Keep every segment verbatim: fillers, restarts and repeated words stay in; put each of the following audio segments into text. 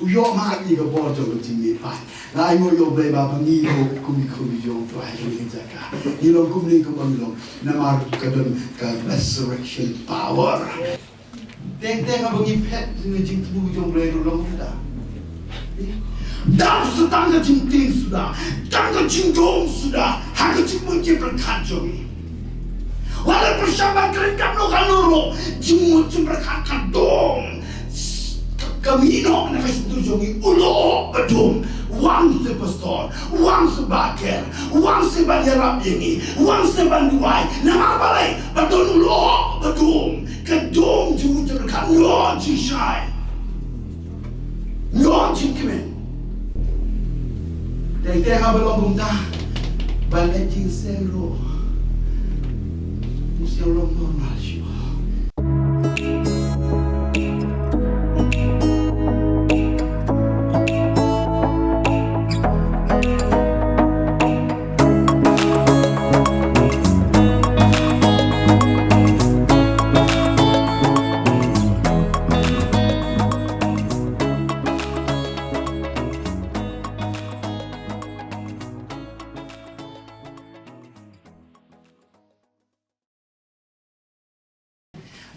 Ïoh ma ïa ka bor jong ka jingmihpat. Nga ainguh ïa U Blei ba ngi ruh kum ki khun jong U Trai ha kane ka jaka. Ngi long kumne kumba ngi long namar ka don ka resurrection power. Teng teng haba ngi phet ïa ka jingthmu jong U Blei ruh long kumta. Dang sa tang ka jingtieng suda, tang ka jingdum suda ha ka jingmut jingpyrkhat jong ngi. Wat la pyrshang ban kren katno katno ruh, jingmut jingpyrkhat ka dum. Ka mih noh na ka shyntur jong ngi u lyoh ba dum. Wan seh pastor, wan seh bakher, wan seh ban ïarap ïa ngi, wan seh ban duwai. Namar balei? Ba don u lyoh ba dum. Ka dum jong u jong ka ïoh jingshai, ïoh jingkmen. Te te haba long kumta, ban leh jingseng ruh u sngewlong normal shuh.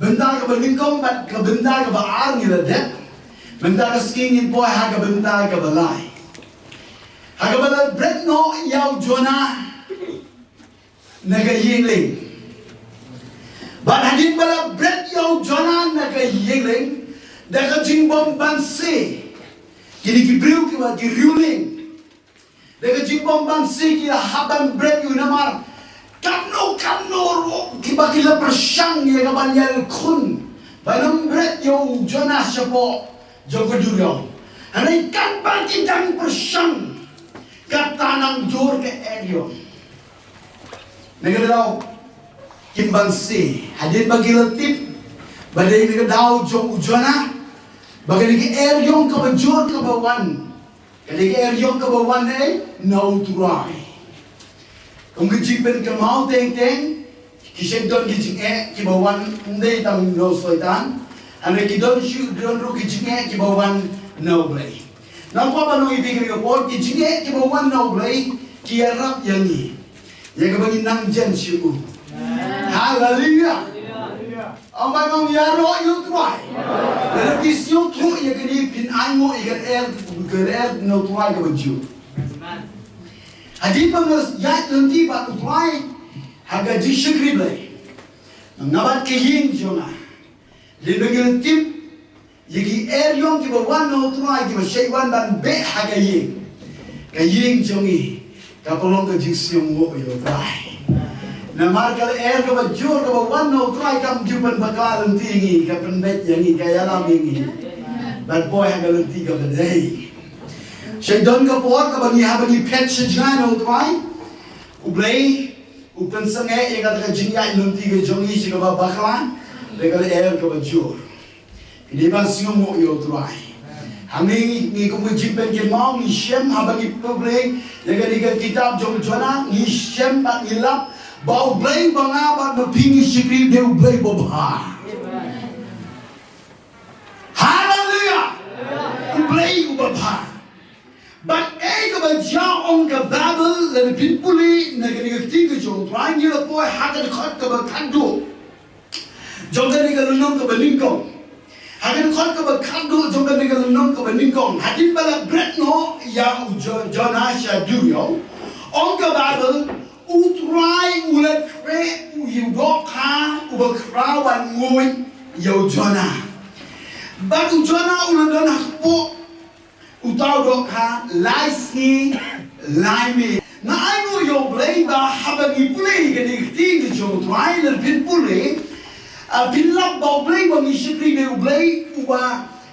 Bynta kaba nyngkong bad ka bynta kaba ar ngi la dep. Bynta ka sngi ngin poi ha ka bynta kaba lai. Ha kaba la bret noh ïa u Jonah na ka ïing lieng. Bad hadien ba la bret ïa u Jonah na ka ïing lieng da ka jingbym banse, kine ki briew kiba ki riewlieng, da ka jingbym banse ki la hap ban bret ïa u namar katno katno ruh kiba ki la pyrshang ïa ka ban ïakhun ban ym bret ïa u Jonah shapoh jong ka duriaw. Hynrei katba ki dang pyrshang, kata nang jur ka eriong. Na ka daw kim banse hadien ba ki la tip ba dei na ka daw jong u Jonah ba ka dei ka eriong kaba jur kaba wan. Ka dei ka eriong kaba wan eh na u Trai. Kum ka jingpynkynmaw teng teng, ki shait don ki jingeh kiba wan ym dei tang na u Soitan. Hynrei ki don shu don ruh ki jingeh kiba wan na U Blei. Nangta ba ngi ïa phi ka por, ki jingeh kiba wan na U Blei ki ïarap ïa ngi ïa kaba ngin nang jen sha u. Haleluya. Ong ba ngam ïaroh ïa u Trai. Lada phi sngewthuh ïa kane phin ainguh ïa ka er, ka er na u Trai kaba jur. Hadien ba nga ïaid lynti bad u Trai ha ka jingshakri Blei, nga bad ka ïing jong nga, hadien ba ngi la tip ïa ki eriong kiba wan na u Trai kiba shait wan ban beh ha ka ïing, ka ïing jong ngi ka pynlong ka jingsngewnguh ïa u Trai. Namar ka lyer kaba jur kaba wan na u Trai kam ju pynbakla lynti ngi, ka pynbeit ïa ngi, ka ïalam ïa ngi ban poi ha ka lynti kaba dei. Shait don ka por kaba ngi, haba ngi phet sha jngai na u Trai, U Blei u pynsangeh ïa kata ka jingïaid lynti ka jong ngi sha kaba bakla da ka lyer kaba jur. Ngi ban sngewnguh ïa u Trai. Hangne ngi, ngi kum ka jingpynkynmaw ngi shem haba ngi pule ïa kane ka kitab jong u Jonah, ngi shem bad ngi lap ba U Blei ba nga bad ma phi ngi shakri u dei U Blei uba bha. Haleluya. U Blei uba bha. Bad kaei kaba jia, ong ka Baibl, lada phin pule na kane ka ktien ka jong u Trai, ngi la poi ha ka dkhot kaba khatduh jong kane ka lynnong kaba nyngkong. Ha ka dkhot kaba khatduh jong kane ka lynnong kaba nyngkong, hadien ba la bret noh ïa u Jo-, Jonah sha duriaw, ong ka Baibl, u Trai u la khreh u ïa u dohkha uba khraw ban nguid ïa u Jonah. Bad u Jonah u la don hapoh uta u dohkha lai sngi lai miet. Nga ainguh ïa U Blei ba haba ngi pule ïa kane ka ktien ka jong u Trai, lada phin pule, ah, phin lap ba U Blei uba ngi shakri u dei U Blei uba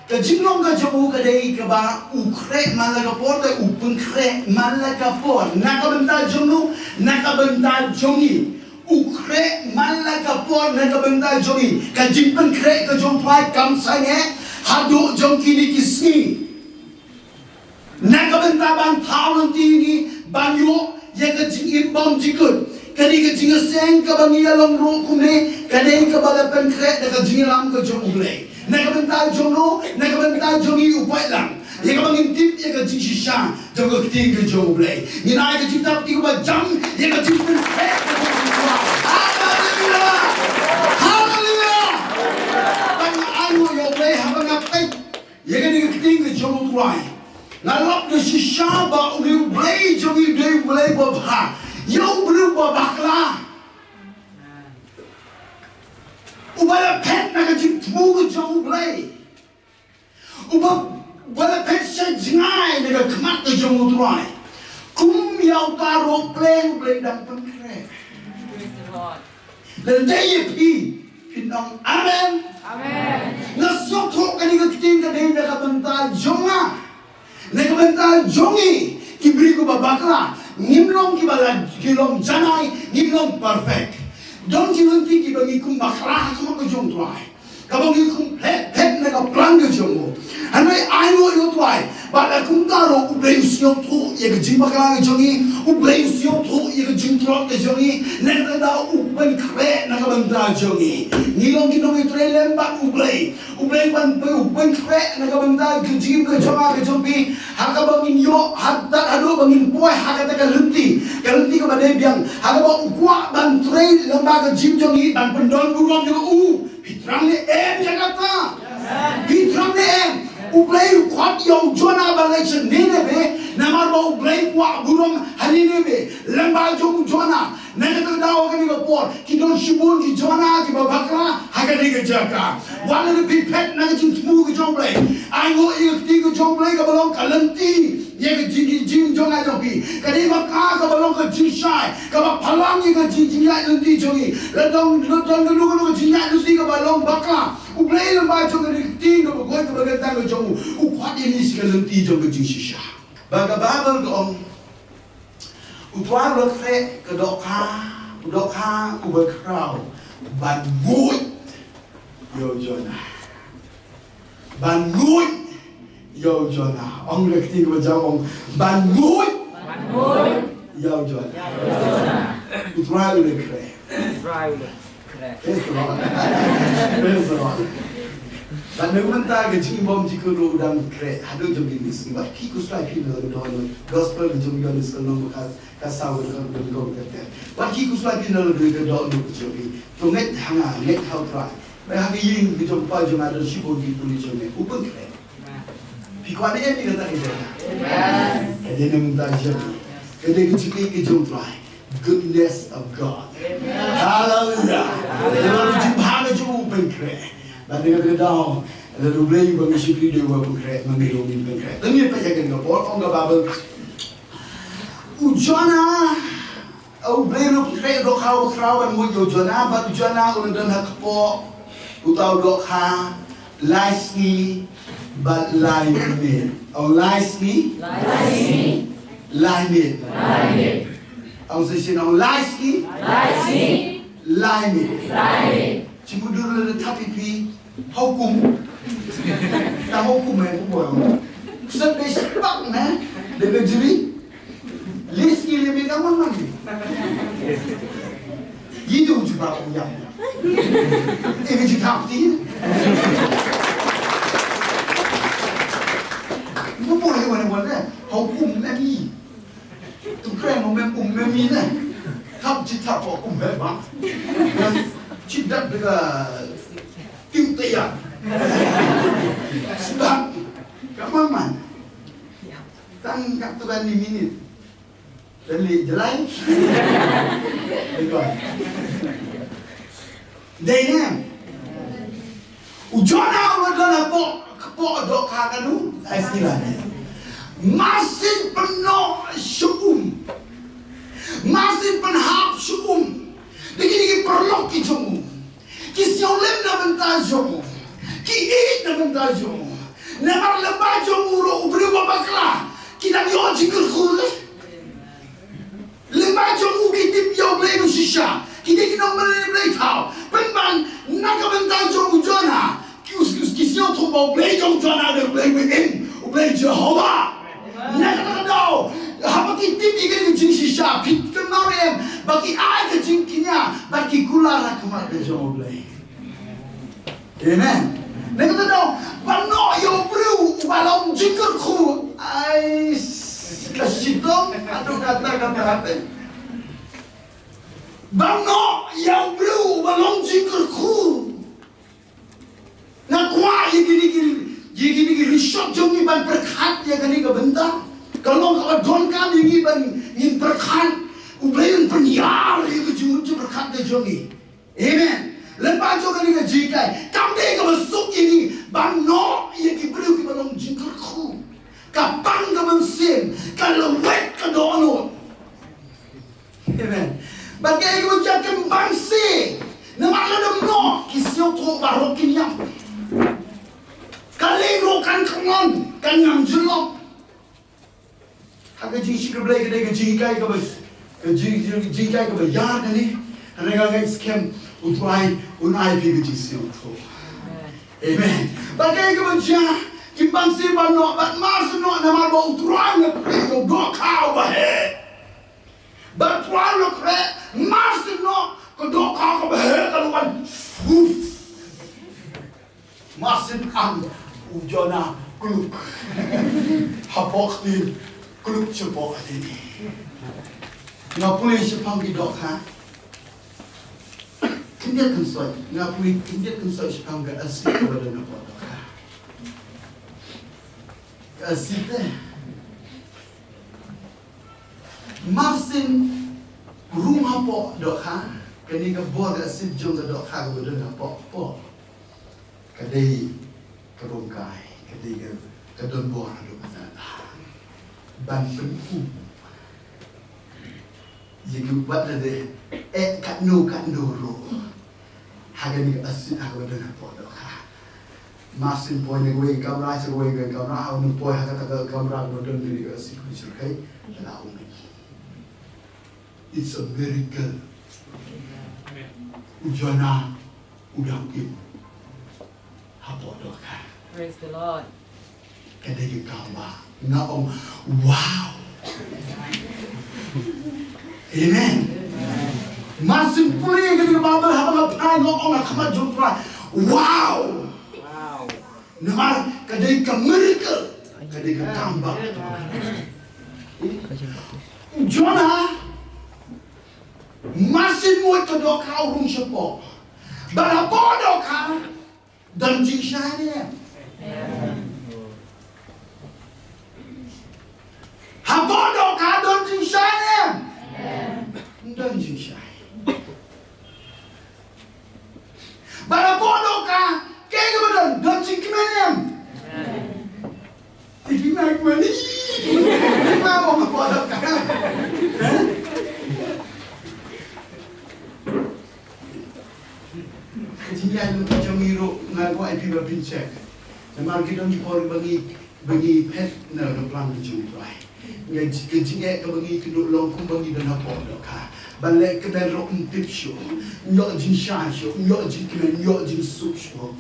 ka jinglong ka jong u ka dei kaba u khreh man la ka por, te u pynkhreh man la ka por. Na ka bynta jong no, na ka bynta jong ngi. U khreh man la ka por na ka bynta jong ngi. Ka jingpynkhreh ka jong u Trai kam sangeh haduh jong kine ki sngi. Na ka bynta ban thaw lynti ngi ban ïoh ïa ka jingim bymjukut. Kane ka jingïaseng kaba ngi ïa long ruh kumne, ka dei kaba la pynkhreh da ka jingïalam ka jong U Blei. Na ka bynta jong no, na ka bynta jong ngi u paidlang. Ïa kaba ngin tip ïa ka jingshisha jong ka ktien ka jong U Blei. Ngin ai ka jingtap ïa kaba jam ïa ka jingpynkhreh ka jong U Trai. Haleluya! Haleluya! Tang ai nguh ïa U Blei haba nga peit ïa kane ka ktien ka jong U Trai. Nga lap da shisha ba U Blei jong ngi u dei U Blei uba bha ïa u briew uba bakla. Uba la phet na ka jingthmu ka jong U Blei. Uba, uba la phet sha jngai na ka khmat ka jong U Trai. Kum ïa uta ruh U Blei, U Blei dang pynkhreh. Lada ïa phi, phin ong amen. Amen. Nga sngewthuh kane ka ktien ka dei na ka bynta jong nga. Na ka bynta jong ngi, ki briew kiba bakla, ngim long kiba la, ki long janai, ngim long perfect. Don ki lynti kiba ngi kum bakla ha khmat ka jong U Trai. Kaba ngi kum phet phet na ka plan ka jong u. Hynrei ai nguh ïa U Trai. Bad la kumta ruh U Blei u sngewthuh ïa ka jingbakla ka jong ngi. U Blei u sngewthuh ïa ka jingtlot ka jong ngi. Na kata ka daw u pynkhreh na ka bynta jong ngi. Ngi long ki nongtrei lem bad U Blei. U Blei ban pyn-, u pynkhreh na ka bynta ka jingim ka jong nga ka jong phi. Ha kaba ngin ïoh, ha, tad haduh ba ngin poi ha kata ka lynti. Ka lynti kaba dei biang. Ha kaba u kwah ban trei lyngba ka jingim jong ngi ban pyndon burom ïa u. Phi thrang ne em ïa kata? Phi thrang ne em? U Blei u khot ïa u Jonah ban leit sha Nineveh, namar ba U Blei u kwah burom ha Nineveh. Lyngba jong u Jonah, na kata ka daw kane ka por, ki don shibun ki Jonah kiba bakla ha kane ka jaka. Wat lada phi phet na ka jingthmu ka jong U Blei, ai nguh ïa ka ktien ka jong U Blei kaba long ka lynti. Ïa ka jing, jing jong nga jong phi. Ka dei ba ka, kaba long ka jingshai, kaba phalang ïa ka jing, jingïaid lynti jong ngi. La don, la don kano kano ka jingïaid lynti kaba long bakla. U Blei lyngba jong ka ktien kaba khuid kaba kyntang ka jong u, u khot ïa ngi sha ka lynti jong ka jingshisha. Ba ka Baibl ka ong, U Trai u la khreh ka dohkha, u dohkha uba khraw ban nguid ïa u Jonah. Ban nguid ïa u Jonah. Ong da ka ktien kaba jam, ong ban nguid ïa u Jonah. U Trai u la khreh. Praise the Lord. Praise the Lord. Bad na ka bynta ka jingim bymjukut ruh u dang khreh haduh jong ngi. Wat ki khuslai phi na ka dohnud. Gospel ka jong u Ïoannis ka lynnong ba khatsaw, ka dkhot ba khatkhyndai. Wat ki khuslai phi na ka dohnud ka jong ngi. To ngeit ha nga, ngeit ha U Trai. Ba ha ka ïing ka jong u Kpa jong nga don shibun ki pule jong ngi. U pynkhreh. Phi kwah ne em ïa kata ka jaka? Ka dei na ka bynta jong ngi. Ka dei ka jingïeit ka jong U Trai. Goodness of God. Hallelujah. Namar ka jingbha ka jong u pynkhreh. Bad na kata ka daw, lada U Blei uba ngi shakri u dei uba pynkhreh, ma ngi ruh ngin pynkhreh. Te ngin peit ïa kane ka por, ong ka Baibl. U Jonah, U Blei u la pynkhreh u dohkha uba khraw ban nguid ïa u Jonah, bad u Jonah u la don ha kpoh uta u dohkha lai sngi bad lai miet. Ong lai sngi. Lai sngi. Lai miet. Lai miet. Ong sa shisien, ong lai sngi. Lai sngi. Lai miet. Lai miet. Shi mudui lada thap ïa phi ha hukum. Tang ha hukum eh, kumba ong. Sat dei spak ne, da ka juri. Lai sngi lai miet, ka mon man. Ïa u jubab u ïam. Eh, ka jingthap ti. Kumba ong wan wan ne. Ha hukum ne mi. Tu kren mo mem um mem mi ne. Thap chi thap ko um he ba. Chi dat de ka tiu te ya. Sebab ka maman. Tang ka tu kan ni minit. Dan li jelai. Dei ne. U Jonah u la don hapoh, hapoh dohkha kano, ai sila ne. Masin pynnoh sha um. Masin pynhap sha um. Da kine ki paralok ki jong u. Ki sngewlem na bynta jong u. Ki ïeit na bynta jong u. Namar lyngba jong u ruh u briew ba bakla. Ki dang ïoh jingkyrkhu leh. Lyngba jong u ki tip ïa U Blei ba shisha. Ki dei ki nongmane Blei thaw. Pynban na ka bynta jong u Jonah. Ki us, us, ki sngewthuh ba U Blei jong u Jonah u dei U Blei ba im. U Blei Jehovah. Na kata ka daw. Haba ki tip ïa ka jingshisha. Ki kynmaw em. Ba ki ai ka jingkñia. Ba ki kular ha khmat ka jong U Blei. Amen. Na kata ka daw. Ba noh ïa u briew. ba long jingkyrkhu. Ai, ka shitom, aduh, kata, kata, kata. Ban noh ïa u briew ba long jingkyrkhu. Nga kwah ïa kine ki, ïa kine ki rishot jong ngi ban pyrkhat ïa kane ka bynta. Ka long kaba donkam ïa ngi ban ngin pyrkhat. U Blei un pynïar ïa ka jingmut jingpyrkhat ka jong ngi. Amen. Lem bad jong kane ka jinghikai, kam dei kaba suk ïa ngi ban noh ïa ki briew kiba long jingkyrkhu. Ka pang ka mynsiem, ka lwet ka dohnud. Amen. Bad kaei kaba jia, kim banse. Namar lada ym noh, ki sngewthuh baroh kin ïap. Ka lei ruh kan kynnon, kan ym jyllop. Ha ka jingshakri Blei ka dei ka jinghikai kaba, ka jing, jing, jinghikai kaba ïar kane. Hynrei nga ngeit skhem U Trai un ai phi ka jingsngewthuh. Amen. Bad kaei kaba jia, kim banse ban noh, bad mar shu noh namar ba U Trai u la khreh ïa u dohkha uba heh. Bad U Trai u la khreh, mar shu noh, ka dohkha kaba heh ka la wan. Uf. Mar shu ang u Jonah kluk hapoh ktien, kluk shapoh ktien. Nga pule shaphang ki dohkha. Khyndiat khynsoit, nga pule khyndiat khynsoit shaphang ka arsit kaba don hapoh dohkha. Ka arsit te. Mar shu rung hapoh dohkha, kane ka bor ka arsit jong ka dohkha kaba don hapoh, hapoh. Ka dei ka bym kai, ka dei ka, ka don bor haduh katta katta. Ban pynkhum ïa ki, wat la dei eh katno katno ruh. Ha kane ka arsit ha kaba don hapoh dohkha. Mar shu poi na kawei ka kamra sha kawei ka kamra, ha u poi ha kata ka kamra kaba don kane ka arsit kaba shyrkhei, ka la um. It's a miracle. U Jonah u dang im hapoh dohkha. Praise the Lord. Ka dei ka kam ba nga ong, wow. Amen. Mar shu pule ïa kane ka Baibl haba nga phai nga ong ha khmat jong U Trai, wow. Namar ka dei ka miracle, ka dei ka kam ba. U Jonah, mar shu mut ka dohkha u rung shapoh. Bad hapoh dohkha don jingshai ne em? Hapoh dohkha don jingshai ne em? Don jingshai. Bad hapoh dohkha, kaei kaba don, don jingkmen ne em? Phi, phi mai kmen ne? Phi mai mo hapoh dohkha. Ka jingïaid lynti jong ngi ruh nga kwah ïa phi ba phin check. Namar ki don ki por ba ngi, ba ngi phet na ka plan ka jong U Trai. Nga ji-, ka jingeh kaba ngi kynduh long kumba ngi don hapoh dohkha. Ban leh kmen ruh ym tip shuh. Ym ïoh jingshai shuh, ym ïoh jingkmen, ym ïoh jingsuk shuh.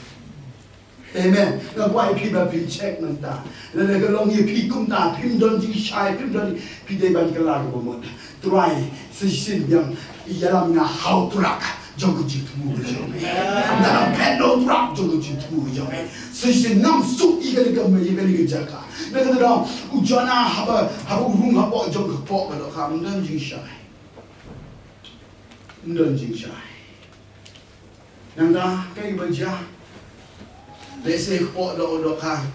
Amen. Nga kwah ïa phi ba phin check mynta. Lada ka long ïa phi kumta, phim don jingshai, phim don, phi dei ban kylla kaba mut. Trai, sa shisien biang ïalam ïa nga ha u trak jong ka jingthmu ka jong me. Nga dang phet na u trak jong ka jingthmu ka jong me. Sa shisien ngam suk ïa kane ka, ïa kane ka jaka. Na kata ka daw, u Jonah haba, haba u rung hapoh jong ka, hapoh ka dohkha, ym don jingshai. Ym don jingshai. Nangta kaei ba jia? Lehse hapoh doh-, dohkha.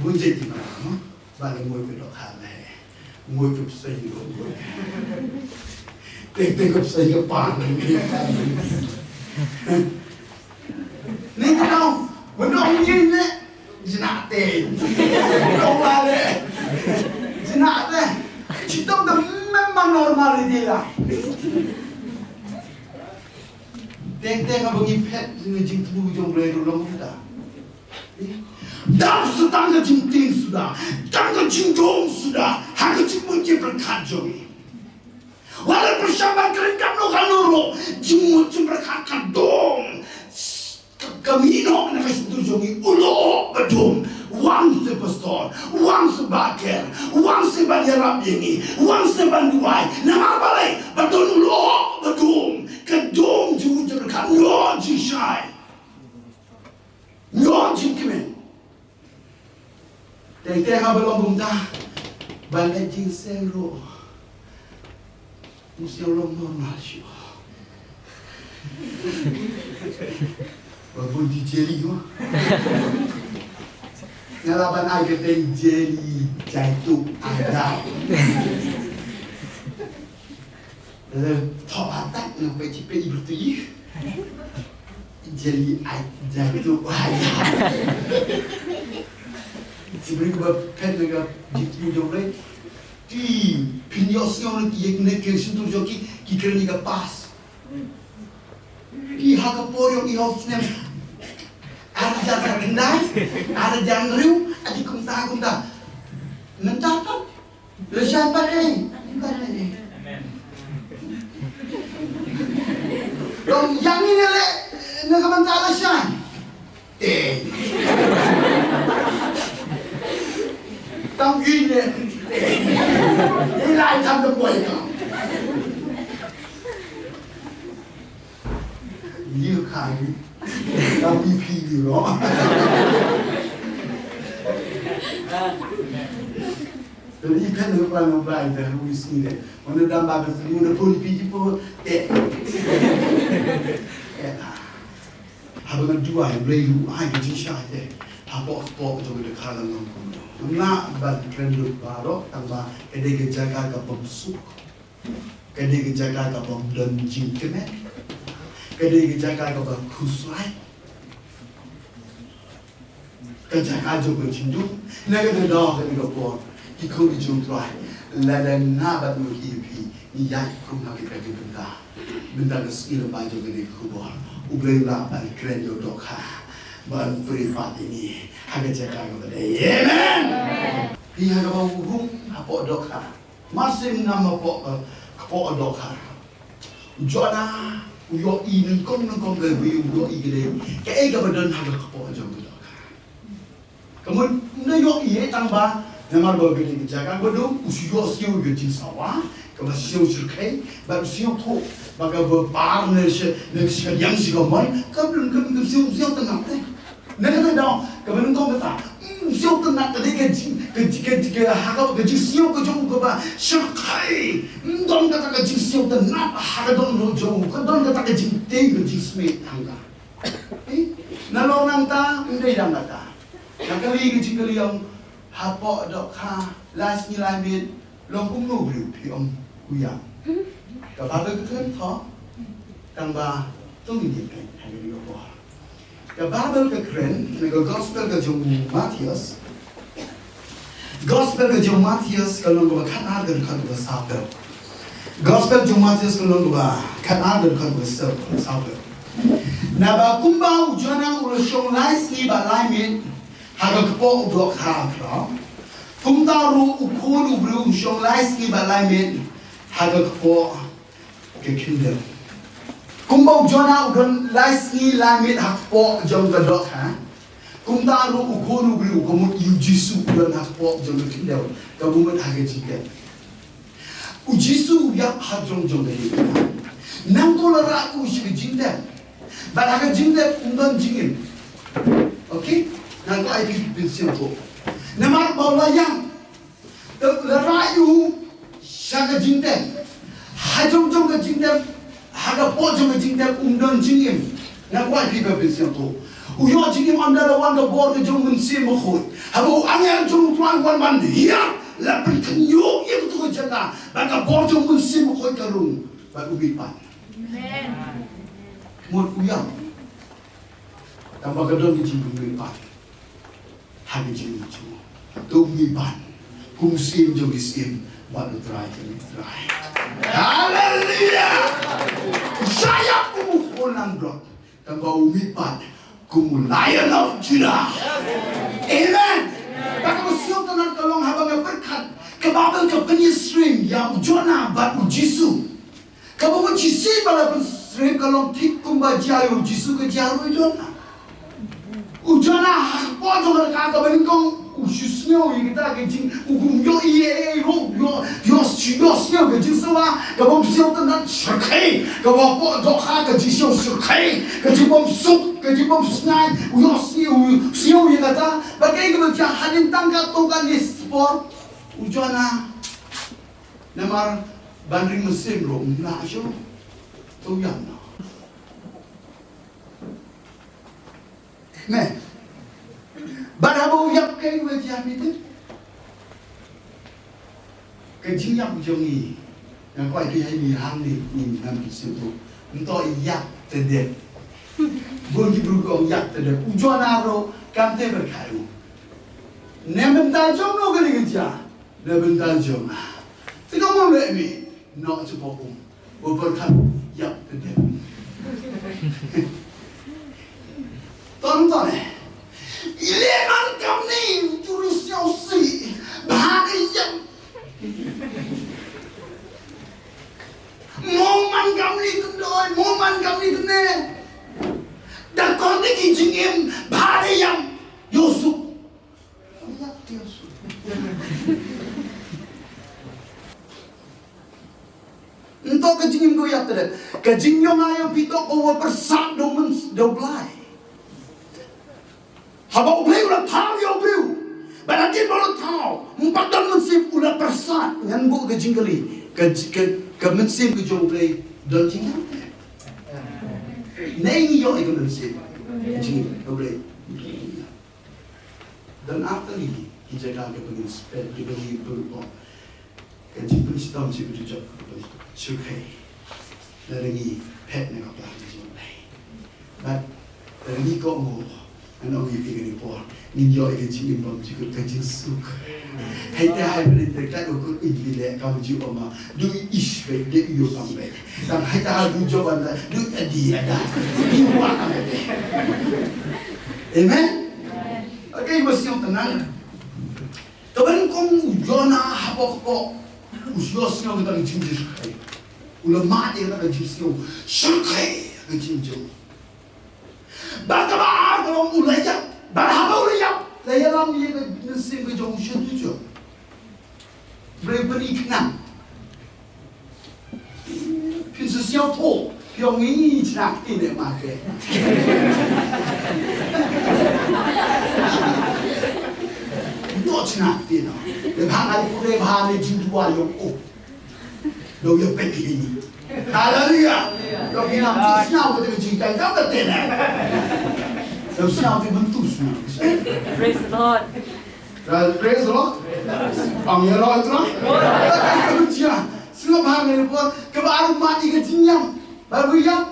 Bun jait ki mrad, mo? Ba la nguid ka dohkha leh. Nguid ka bseiñ, nguid. Teng teng ka bseiñ ka pan. Ni ka dong, ba dong ni ne. Jinak te. Dong ba le. Jinak te. Chitom da memang normal ïa la. Teng teng haba ngi phet na jingthmu jong U Blei ruh long kumta. Dang sa tang ka jingtieng suda, tang ka jingdum suda ha ka jingmut jingpyrkhat jong ngi. Wat la pyrshang ban kren katno katno ruh, jingmut jingpyrkhat ka dum. Ka, ka mih noh na ka shyntur jong ngi, u lyoh ba dum. Wan seh pastor, wan seh bakher, wan seh ban ïarap ïa ngi, wan seh ban duwai. Namar balei? Ba don u lyoh ba dum. Ka dum jingmut jingpyrkhat, ym ïoh jingshai, ym ïoh jingkmen. Teng teng haba long kumta, ban leh jingseng ruh, ym sngewlong normal shuh. Ba bun ji jelly mo. Nga lah ban ai ka teng jelly jaitu ada. Lada thok hatak nga peit, peit i byrtuit. Jelly ai jaitu ada. Sibri ba peit na ka jingtip jong U Blei. Te phin ïohsngew na ki ïa ki nek ki shyntur jong ki, ki kren ïa ka past. Te ha ka por ïong i hok snem ar hajar khyndai, ar hajar hynriew, ati kumta kumta. Mynta pat lashai pat ei. Amen. Long ïa ngi ne leh ne ka mynta lashai. Te tang ï ne. Te lai tham da poi ka. Ïa ka ïa ka ï phi ïa ro. Te i phen ïa ka plan of life da wi sngi de. Wan da ba ba sngi da pun ï phi ï phi te. Haba nga duwai, Blei ruh ai ka jingshai te. Hapoh, hapoh jong ka dkhar, nga ong kumno. Nga lah ban kren lut baroh, tang ba ka dei ka jaka ka bym suk. Ka dei ka jaka ka bym don jingkmen. Ka dei ka jaka ka ba khuslai. Ka jaka jong ka jingdum. Na kata ka daw, kane ka por, ki khun ki jong U Trai, lada nga bad ma ki ïa phi ngi ïaid kum ha kata ka bynta, bynta ka sngi lyngba jong kane ka khubor, U Blei u lah ban kren ïa u dohkha ban pynpaw ïa ngi ha ka jaka kaba dei. Amen. Phi ha kaba u rung hapoh dohkha. Mar shu ngam hapoh, eh, kpoh dohkha. U Jonah u ïohi nyngkong nyngkong kaba u ïohi ka dei kaei kaba don ha ka kpoh jong ka dohkha. Ka mut u ïohi ïa tang ba namar ba ka dei ka jaka ba dum, u shu ïohsngew ïa ka jingsawa kaba sngewsyrkhei, bad u sngewthuh ba kaba par ne shi, ne shi ka liang shi ka mon, kam dum, kam dum sngewtynnat te. Na kata ka daw, kaba nyngkong kata, mm, sngewtynnat ka dei ka jing, ka jing, ka jing, ka ha ka, ka jingsngew ka jong u kaba syrkhei. Mm, don kata ka jingsngewtynnat ha ka dohnud jong u, ka don kata ka jingtieng, ka jingsmit hangta. Eh, nalor nangta, ym dei tang kata. Nga kylli ka jingkylli ïa u, hapoh dohkha, lai sngi lai miet, long kumno u briew, phi ong u ïam. Ka Baibl ka kren thoh, tang ba to ngin ïa peit ha kane ka por. Ka Baibl ka kren na ka Gospel ka jong u Mathaios. Gospel ka jong u Mathaios ka lynnong kaba khatar ka dkhot kaba sawphew. Gospel jong u Mathaios ka lynnong kaba khatar ka dkhot kaba sawphew. Naba kumba u Jonah u la shong lai sngi bad lai miet ha ka kpoh u dohkha khraw, kumta ruh u Khun u briew un shong lai sngi bad lai miet ha ka kpoh ka khyndew. Kumba u Jonah u don lai sngi lai miet ha kpoh jong ka dohkha, kumta ruh u Khun u briew, ka mut ïa u Jisu, u don ha kpoh jong ka khyndew kaba mut ha ka jingtep. U Jisu u ïap ha jrong jong ka dei. Nangta la rah u sha ka jingtep. Bad ha ka jingtep um don jingim. Okay? Nangta ai phi phin sngewthuh. Namar ba u la ïap. Te la rah u sha ka jingtep. Ha jrong jong ka jingtep, ha ka kpoh jong ka jingtep um don jingim. Nga kwah phi ba phin sngewthuh. U ïoh jingim ynda la wan ka bor ka jong u Mynsiem Bakhuid. Haba u angel jong u Trai u wan ban hiar, la pynkhynñiuh ïa kata ka jaka. Bad ka bor jong u Mynsiem Bakhuid ka rung. Bad u mih pat. Amen. Mut u ïam. Tang ba ka don ka jingmih pat ha ka jingim jong u. To u mih pat kum u Syiem jong ki syiem bad u Trai jong ki trai. Haleluya. U shah ïap kum u khun langbrot, tang ba u mih pat kum u Lion of Judah. Amen. Ba kaba sngewtynnat ka long haba nga pyrkhat, ka Baibl ka pynïasyriem ïa u Jonah bad u Jisu. Kaba mut shisien ba la pynsyriem ka long thik kumba jia ïa u Jisu ka jia ruh ïa u Jonah. U Jonah hapoh jong ka rka kaba nyngkong u shu sngew ïa kata ka jing, u kum ïohi ei ei ruh, ïoh, ïoh, ïohsngew ka jingsawa kaba ym sngewtynnat, shyrkhei, kaba hapoh dohkha ka jingsngew shyrkhei, ka jingbymsuk, ka jingbymsngaid, u ïohsngew, u sngew ïa kata. Bad kaei kaba jia? Hadien tang katto katne por, u Jonah, namar ban ring mynsiem ruh um lah shuh, to ïap noh. Amen. Bad haba u ïap, kaei kaba jia, phi tip? Ka jingïap jong ngi, nga kwah phi, hangne, hangne ngin ïam ki sngewthuh. Nto ïap te dep. Bun ki briew ki ong ïap te dep. U Jonah ruh kam te pyrkhat u, na bynta jong no kane ka jia? Na bynta jong nga. Te ka mon leh me, noh shapoh um. Ba pyrkhat ïap te dep. Ton ton eh. I leh man kamne, u ju ri sñiaw sih. Bha ka ïap. Mo man kamne tendoi, mo man kamne tene. Da kon ki jingim, bha ka ïap. Yusuf. Nto ka jingim ko ïap te dep. Ka jingim ïa phi to ko wa pyrsad dong men dong Blai. Haba U Blei u la thaw ïa u briew. Bad hadien ba u la thaw, ym pat don mynsiem, u la pyrsad. Ngan buh ka jingkylli. Ka, ka, ka mynsiem ka jong U Blei don jingïap. Ngi ïoh ïa ka mynsiem. Jingim U Blei. Don ar tylli ki jaka kiba ngin spend, kiba ngin pynpop. Ka jingpynshitom, jingpynshitom, jingpynshitom. Shu khie. Lada ngi phet na ka plan ka jong U Blei. Bad lada ngi kohnguh, ngan ong ïa phi kane por, ngin ïoh ïa ka jingim bymjukut, ka jingsuk. Hei te hai pynleit te ka dei u kut, ïa phi leh kam ju ong ma. Du ish beit, du ïoh kam beit. Tang hei te hai du jop anda, du adi ada. Ïoh kam beit. Amen. Okay, ba sñiaw tynnat. Kaba nyngkong u Jonah haba u kpoh, u shu ïohsngew kata ka jingshyrkhei. U la mad ïa kata ka jingsngew shyrkhei ha ka jingim jong u. Bad kaba ar ka long u la ïap. Bad haba u la ïap, la ïalam ïa ka mynsiem ka jong u sha u jong. Briew pynïakynduh. Phin sa sñiawthuh, phi ong ngi chna kti ne ma te. Nto chna kti no. Le bha ngan pure bha ne jingduwai ïong u. Dei ïa peit ïa ngi. Haleluya. Ïong ngi nang sñiaw ka te jingkai ka te ne. Dei sñiaw te mynta sñiaw. Praise the Lord. Praise the Lord. Ong ïaroh ïa u Trai. Haleluya. Sngap ha ngi por kaba ar u mad ïa ka jingïap. Ba u ïap.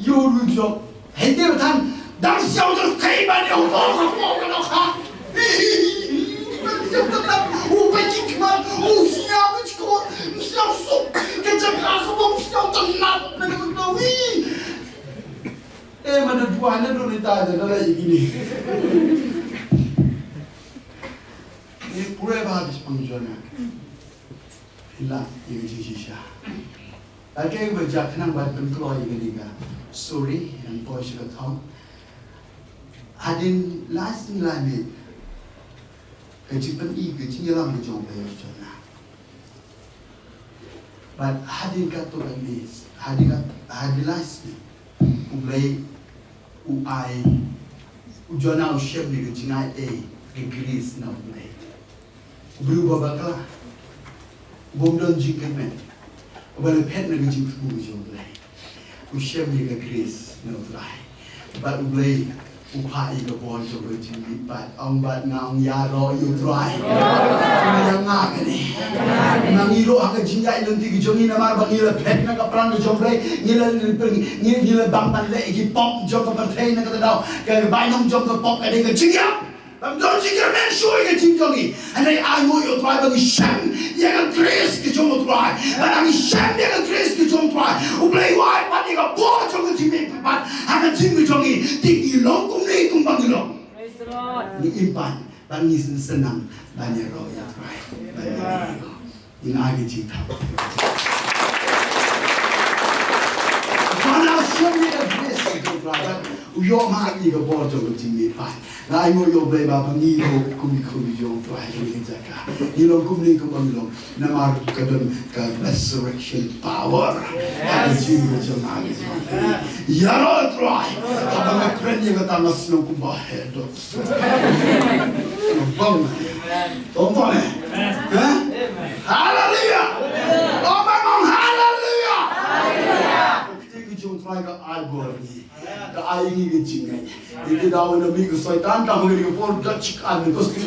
Ïoh u jop. Hei te ba than. Dang sñiaw jong kai ban ïoh u bok u bok ka dohkha. Ban ïoh u bok u bok u bok u sñiaw u jkor. U sñiaw suk. Ka jaka ka bok u sñiaw tynnat. Na ka bok u wi. Eh, ma da dua na dua ni ta da la ïa ni. Ni pure ba habis pang Jonah. Phi lah ïa ka jingshisha. Ake ba jak khnang ban pynkloi ïa kane ka story, ngan poi sha ka thong. Hadien lai sngi lai miet, ka jingpyni, ka jingïalam ka jong U Blei ïa u Jonah. Bad hadien katto katne, hadien kat, hadien lai sngi, U Blei u ai, u Jonah u shem ïa ka jingai ei, ka grace na U Blei. U briew uba bakla, uba ym don jingkyrmen, uba la phet na ka jingthmu ka jong U Blei. U shem ïa ka grace na U Trai. Bad U Blei u phah ïa ka bor jong ka jingmihpat. Ong bad nga ong ïaroh ïa U Trai. Ïa nga kane. Nga ngi ruh ha ka jingïaid lynti ka jong ngi namar ba ngi la phet na ka plan ka jong U Blei. Ngi la, ngi, ngi la bang ban leh ïa ki pop jong ka pyrthei na kata ka daw. Ka bainong jong ka pop ka dei ka jingïap. Bym don jingkyrmen shuh ïa ka jingim jong ngi. Hynrei ai nguh ïa U Trai ba ngi shem ïa ka grace ka jong U Trai. Ba ngi shem ïa ka grace ka jong U Trai. U Blei u ai pat ïa ka bor jong ka jingmihpat ha ka jingim ka jong ngi. Te ngi long kumne kumba ngi long. Praise the Lord. Ngi im pat ba ngi sngewsynei ban ïaroh ïa U Trai. Ban ïaroh. Ngi ai ka jingthap. Ba ngi shem ïa ka grace ka jong U Trai, u ïoh ma ngi ka bor jong ka jingmihpat. Nga ainguh ïa U Blei ba ma ngi ruh kum ki khun jong U Trai ha kane ka jaka. Ngi long kumne kumba ngi long namar ka don ka resurrection power ha ka jingim jong nga. Ïaroh Trai, haba nga kren ïa kata nga sngewbha kumba heh doh. Bang. Tong tong eh. Ha? Haleluya. Tong bang, haleluya. Ka ktien ka jong U Trai ka ai bor ïa ngi. Ka ai ïa ngi ka jingngeit. Ïa ki daw na mih ka Soitan, tang ha kane ka por da chik an ko sti.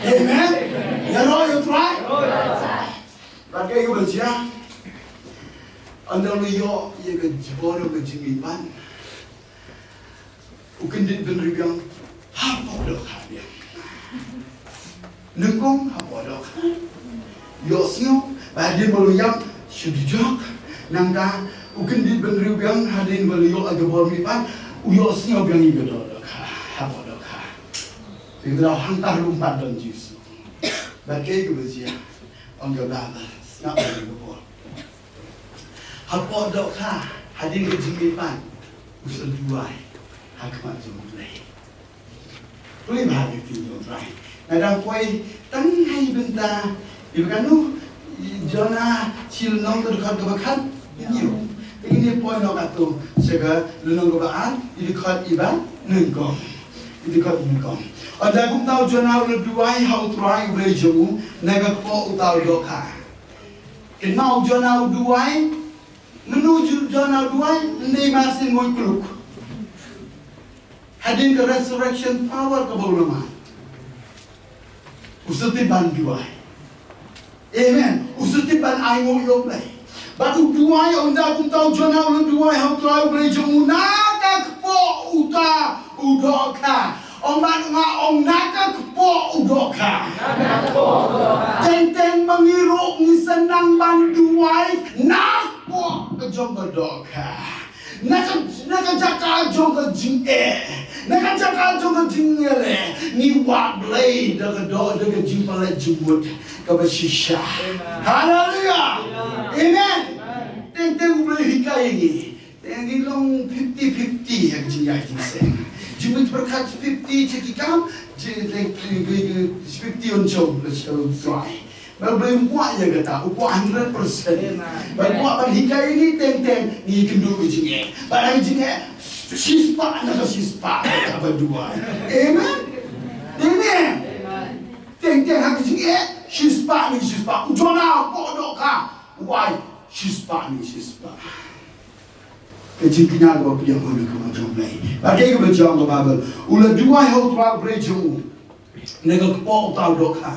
Amen. Ïaroh ïa U Trai. Bad kaei kaba jia, ynda u la ïoh ïa ka bor ka jingmihpat, u kyndit bynriew biang hapoh dohkha biang. Nyngkong hapoh dohkha. Ïohsngew ba hadien ba u la ïap sha dujok. Nangta u kyndit bynriew biang hadien ba u la ïoh ïa ka bor mihpat, u ïohsngew biang ïa ka doh dohkha hapoh dohkha. Te ka daw hangta ruh ym pat don Jisu. Bad kaei kaba jia, ong ka Baibl, sngap ïa ka bor. Hapoh dohkha, hadien ka jingmihpat, u sa duwai ha khmat jong U Blei. Pule bha ïa ka ktien jong U Trai. Nga dang poi tang ha i bynta, i ba kano, Jona shi lynnong ka dkhot kaba khathynñiew. Te ngin ïa poi noh katto sha ka lynnong kaba ar, i dkhot iba nyngkong. I dkhot iba nyngkong. Ynda kumta u Jona u la duwai ha U Trai U Blei jong u na ka kpoh uta u dohkha. Kynmaw u Jona u duwai, mynno u Jona u duwai, ym dei mar shen nguid kluk. Hadien ka resurrection power kaba u la mad, u sa tip ban duwai. Amen. U sa tip ban ainguh ïa U Blei. Bad u duwai, ynda kumta u Jona u la duwai ha U Trai U Blei jong u na ka kpoh uta u dohkha. Ong bad nga ong na ka kpoh u dohkha. Teng teng ma ngi ruh ngi sa nang ban duwai na ka kpoh ka jong ka dohkha. Na ka, na ka jaka jong ka jingeh, na ka jaka jong ka jingeh, ngi wad Blei da ka doh, da ka jingpynleit jingmut kaba shisha. Haleluya. Amen. Teng teng U Blei hikai ïa ngi. Te ngi long fifty fifty ha ka jingïaid jingseng. Jingmut pyrkhat fifty sha ki kam, jing, jing, jing, fifty on show, let's show try. Ba U Blei um kwah ïa kata, u kwah hundred percent. Ba u kwah ban hikai ïa ngi teng teng, ngi kynduh ka jingeh. Ba ha ka jingeh, shispah na ka shispah, kaba duwai. Amen. Amen. Teng teng ha ka jingeh, shispah na ka shispah. U Jona hapoh dohkha, wai, shispah na ka shispah. Ka jingkñia kaba pdiang ha ka khmat jong U Blei. Bad kaei kaba jia ong ka Baibl, u la duwai ha U Trai U Blei jong u na ka kpoh uta u dohkha.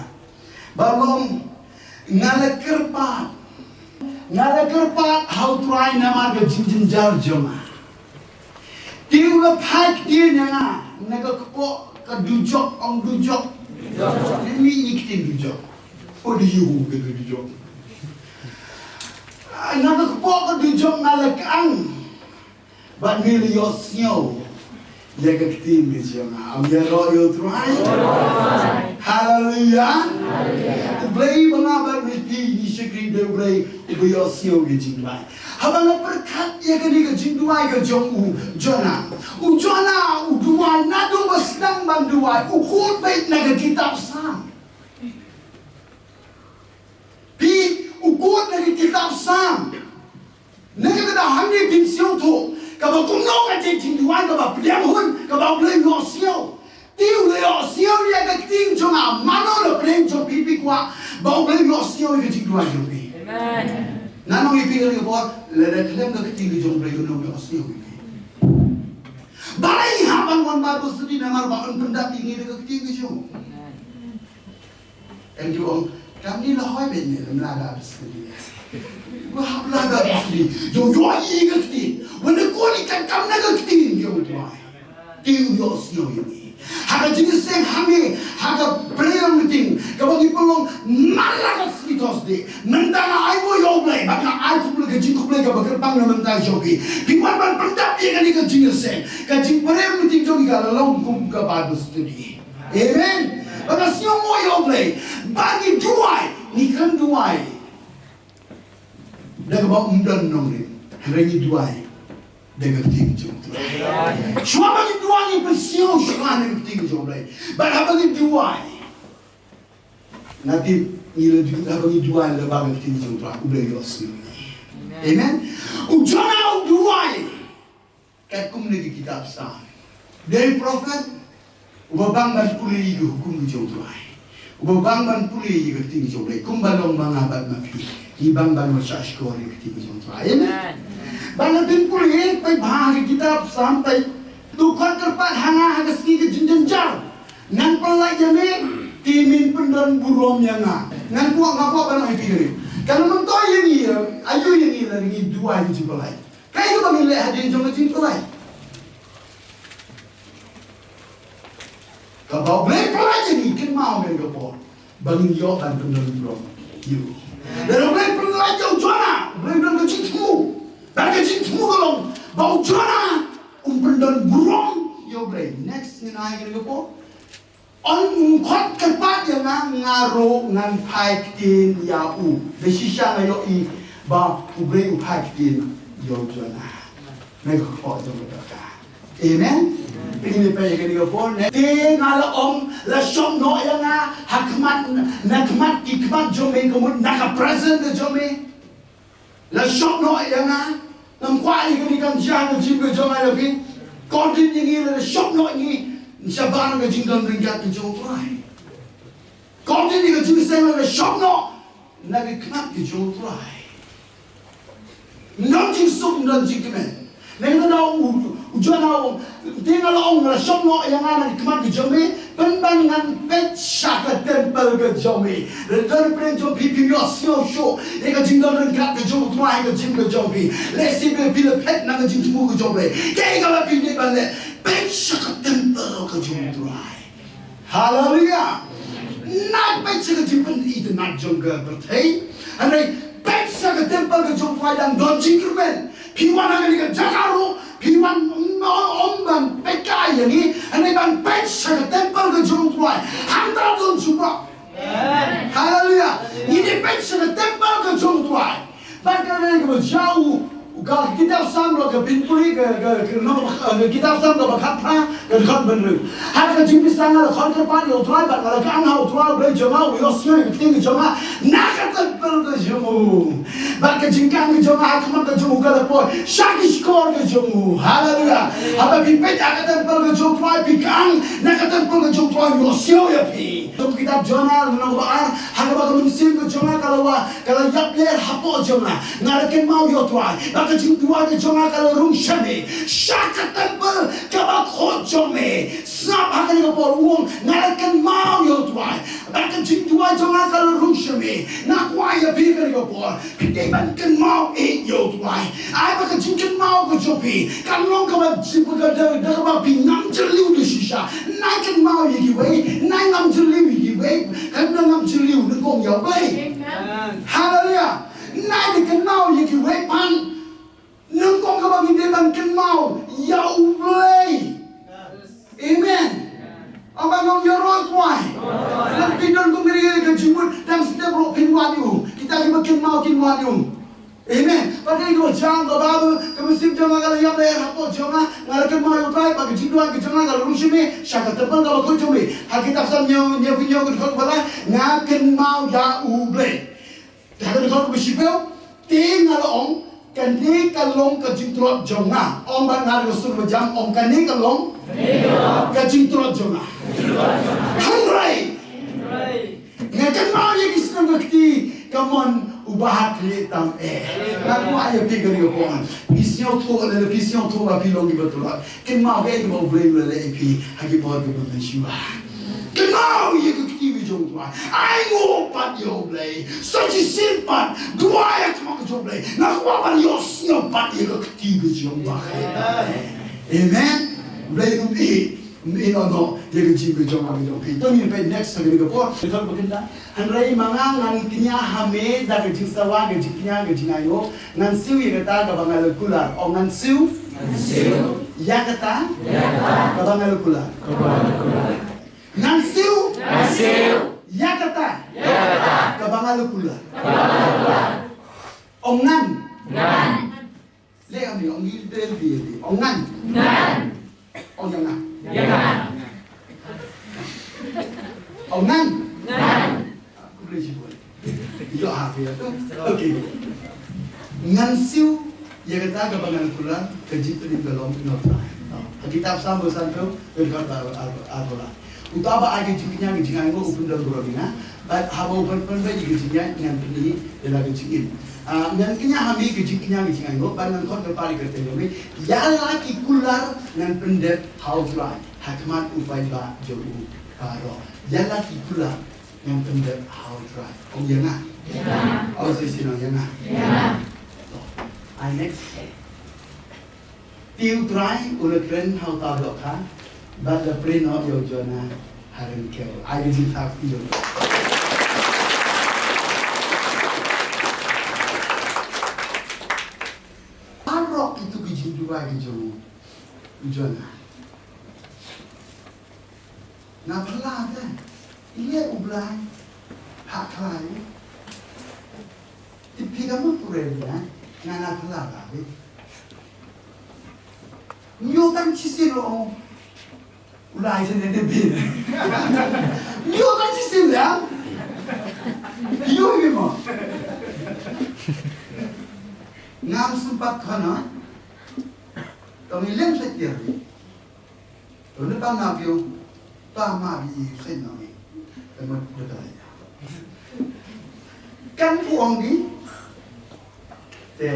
Bad u ong, nga la kyrpad, nga la kyrpad ha U Trai namar ka jingjynjar jong nga. Te u la phai ktien ïa nga na ka kpoh ka dujok, ong dujok. Dujok. Ïa ngi ngi ktien dujok. What do you mean by dujok? Ah, na ka kpoh ka dujok nga la kyang. Bad ngi la ïohsngew ïa ka ktien ka jong nga. Ym ïaroh ïa U Trai. Haleluya. U Blei ba nga bad phi ngi shakri, u dei U Blei uba ïohsngew ïa ka jingduwai. Haba nga pyrkhat ïa kane ka jingduwai ka jong u Jona. U Jona u duwai naduh ba sdang ban duwai, u kut beit na ka kitab Salm. Phi, u kut na ka kitab Salm. Na kata ka daw hangne phin sngewthuh kaba kumno ka jingduwai kaba pdiang hun kaba U Blei u ïohsngew. Te u la ïohsngew ïa ka ktien jong nga. Mano na pdeng jong phi phi kwah ba U Blei u ïohsngew ïa ka jingduwai jong phi? Amen. Nga ong ïa phi kane ka por, lada khlem ka ktien ka jong U Blei, u nym ïohsngew ïa phi. Balei ngi hap ban wan Bible study? Namar ba un pyndap ïa ngi da ka ktien ka jong u. Kan ju ong, kam ni la hoi beit ne, lem la Bible study. Wa hap la Bible study. Yo yo i ka ktien. Wa ne ko ni kan kam na ka ktien yo tuai. Ti u yo sio i ni. Ha ka jingïaseng hangne, ha ka prayer meeting, kaba ngi pynlong man la ka sngi Thursday. Mynta nga ai mo ïa U Blei, bad nga ai khublei ka jingkhublei kaba kyrpang na mynta jong phi. Phi wan ban pyndap ïa kane ka jingïaseng. Ka jing prayer meeting jong ngi ka la long kum ka Bible study. Amen. Ba nga sngewnguh ïa U Blei. Ba ngi duwai. Ngi khlem duwai da kaba ym don nongrim. Hynrei ngi duwai da ka ktien jong U Trai. Shuwa ba ngin duwai, ngin pynsngew shuwa na ka ktien jong U Trai. Bad haba ngin duwai, nga tip ngi la duwai, haba ngin duwai lyngba ka ktien jong U Trai, U Blei u ïohsngew ïa ngi. Amen. U Jonah u duwai katkum na ka kitab Salm. Dei u prophet uba bang ban pule ïa ka hukum ka jong U Trai. Uba bang ban pule ïa ka ktien ka jong U Blei. Kumba long ma nga bad ma phi, ngi bang ban wan shahshkor ïa ka ktien ka jong U Trai. Amen. Bad la phin pule, peit bha ha ka kitab Salm, peit. To khot kyrpad ha nga ha ka sngi ka jingjynjar. Ngan pyllait ïa me, te men pyndon burom ïa nga. Ngan kwah, nga kwah ban ong ïa phi kane. Ka la myntoi ïa ngi, aïu ïa ngi lada ngi duwai ka jingpyllait. Kaei kaba ngin leh hadien jong ka jingpyllait? Kaba U Blei pyllait ïa ngi, kynmaw kane ka por ba ngin ïoh ban pyndon burom ïa u. Lada U Blei pyllait ïa u Jonah, U Blei u don ka jingthmu. Bad ka jingthmu ka long ba u Jonah un pyndon burom ïa U Blei. Next, ngin ai kane ka por. Un khot kyrpad ïa nga, nga ruh ngan phai ktien ïa u. Da shisha nga ïohi ba U Blei u phai ktien ïa u Jonah. Na ka kpoh jong ka dohkha. Amen. Phi ngin peit ïa kane ka por ne. Te nga la ong, la shop noh ïa nga ha khmat, na khmat ki khmat jong me, ka mut na ka presence ka jong me. La shop noh ïa nga. Ngam kwah ïa kane kan jia ka jingim ka jong nga ïa phi. Kordit ïa ngi lada shop noh ïa ngi shabar ka jingdon ryngkat ka jong U Trai. Kordit ïa ka jingseng lada shop noh na ka khmat ka jong U Trai. Ym don jingsuk, ym don jingkmen. Nangta u, u Jonah u ong, te nga la ong, la shop noh ïa nga na ka khmat ka jong me, pynban ngan peit sha ka temple ka jong me. Lada don pyrshah jong phi, phim ïohsngew shuh ïa ka jingdon ryngkat ka jong U Trai ha ka jingim ka jong phi. Lehse phi la phet na ka jingthmu ka jong me. Kaei kaba phi dei ban leh, peit sha ka temple ka jong U Trai. Haleluya. Nai peit sha ka jingpynitynnad jong ka pyrthei. Hynrei peit sha ka temple ka jong U Trai, dang don jingkyrmen. Phi wan ha kane ka jaka ruh, phi wan, ym, ym ban peit kai ïa ngi, hynrei ban peit sha ka temple ka jong U Trai. Hangta don jubab. Haleluya. Ngi dei peit sha ka temple ka jong U Trai. Bad kane kaba jia u, ka kitab Salm ruh ka pynpule ka, ka, ka, no, ka kitab Salm kaba khatphra, ka dkhot ba hynriew. Ha ka jingpynsang nga la khot kyrpad ïa U Trai bad nga la kyang ha U Trai U Blei jong nga, u ïohsngew ïa ka ktien ka jong nga na ka temple ka jong u. Bad ka jingkyang ka jong nga ha khmat ka jong u ka la poi sha ki shkor ka jong u. Haleluya. Haba phi peit ha ka temple ka jong U Trai, phi kyang na ka temple ka jong U Trai, u ïohsngew ïa phi. Jong kitab Jonah lynnong ba ar, ha kaba ka mynsiem ka jong nga ka la wad, ka la ïap lyer hapoh jong nga. Nga la kynmaw ïa U Trai, bad ka jingduwai ka jong nga ka la rung sha me, sha ka temple kaba khuid jong me. Sngap ha kane ka por, u ong, nga la kynmaw ïa U Trai, bad ka jingduwai jong nga ka la rung sha me. Nga kwah ïa phi kane ka por, phi dei ban kynmaw ïa U Trai. Ai ba ka jingkynmaw ka jong phi kan long kaba jia, ba ka da, da kaba phi ngam jylliew da shisha. Nai kynmaw ïa kiwei, nai ngam jylliew ïa kiwei. Kan da ngam jylliew nyngkong ïa U Blei. Amen. Haleluya. Nai da kynmaw ïa kiwei pat nyngkong kaba ngi dei ban kynmaw ïa U Blei. Amen. Ym ban ong ïaroh U Trai. Lada phi don kum kane ka jingmut, dang step ruh phin wad ïa u. Kita kiba kynmaw kin wad ïa u. Amen. Bad kane ka jia ka Baibl, ka mynsiem jong nga ka la ïap lyer hapoh jong nga, nga la kynmaw ïa U Trai, bad ka jingduwai ka jong nga ka la rung sha me, sha ka temple kaba khuid jong me. Ha kitab Salm hynñiew, hynñiew, hynñiew ka dkhot ba lai, nga kynmaw ïa U Blei. Te ha ka dkhot kaba shiphew, te nga la ong, kane ka long ka jingtlot jong nga. Ong bad nga da ka sur ba jam, ong kane ka long ka jingtlot jong nga. Hynrei nga kynmaw ïa ki snem ka kti ka mon uba ha khlieh tam eh. Nga kwah ïa phi kane ka por, phi sngewthuh lane phi sngewthuh ba phi long kiba tlot. Kynmaw kaei kaba U Blei u la leh ïa phi ha ki por kiba mynshuwa. Kynmaw ïa ka kti ka jong U Trai. Ainguh pat ïa U Blei. Sa shisien pat. Duwai ha khmat ka jong U Blei. Nga kwah ban ïohsngew pat ïa ka kti ka jong U Blei. Amen. U Blei um ïeh, um ïeh noh noh ïa ka jingim ka jong nga ka jong phi. To ngin peit next ha kane ka por. Ka dkhot ba khyndai. Hynrei ma nga ngan kñia ha me da ka jingsawa, ka jingkñia, ka jingainguh. Ngan siew ïa kata kaba nga la kular. Ong ngan siew. Ngan siew. Ïa kata. Ïa kata. Kaba nga la kular. Kaba nga la kular. Ngan siew. Ngan siew. Ïa kata. Ïa kata. Kaba nga la kular. Kaba nga la kular. Ong ngan. Ngan. Leh kane, ong ngi, leh kane, ong ngan. Ngan. Ong ïa nga. Ïa nga. Ong ngan. Ngan. Khublei shibun. Ïoh ha phi ïa to. Okay. Ngan siew ïa kata kaba ngan kular, ka jingpynim ka long, ïa U Trai. Ha kitab Salm ba sanphew, dkhot ba ar, ar, arphew lai. Uta uba ai ka jingkñia ka jingainguh u pyndon burom ïa nga, bad haba u pynbeit ïa ka jingïaid ngan pyni ïa la ka jingim. Ah, ngan kñia ha me ka jingkñia ka jingainguh, bad ngan khot kyrpad ïa ka kyrteng jong me. Ïa la ki kular ngan pyndep ha U Trai, ha khmat u paidbah jong u baroh. Ïa la ki kular ngan pyndep ha U Trai. Ong ïa nga. Ïa nga. Ong shisien, ong ïa nga. Ïa nga. To. Ai next. Te U Trai u la kren ha uta u dohkha, bad la plie noh ïa u Jonah ha ryngkew. Ai ka jingthaw kti ïa u. Baroh kito ki jingduwai ki jong u Jonah. Nga phylla te, ïa U Blai, ha khlai. Te phi ka mut u re ïa nga, nga na phylla ba phi. Ïoh tang shisien lo, u lai shisien te phi. Ïoh tang shisien la. Ïoh ïa mo. Ngam sympat khana. Tang i lem sa tiar. Tone pa na pio, pa ma bi sen na mi. Tama de ta ya. Kan pu ong di. Te.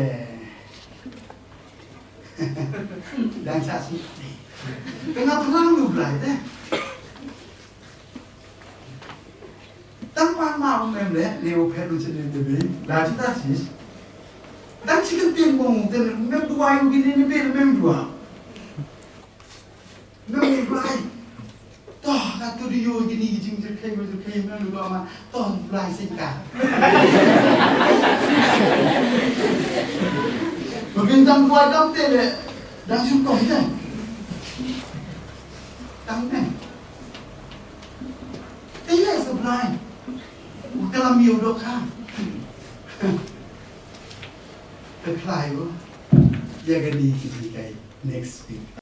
Dan sa si. Tengah pelang lu belai te. Tang pa ma ong mem le, ne o phet lu chen ne de bi. La chi ta si. Tang chi kan tieng bong, ten mem duwai u gini ne bi mem duwai. Mem Blai. To, ka tu di yo gini ki jing jingkhei, jingkhei, mem Blai ma. To, Blai sing ka. Ma bin dang Blai dang te le, dang jingkong te. Dang te. Te le sa Blai. U kalam yo do ka. Te khlai yo. Ya gini ki jingkhei. Next week.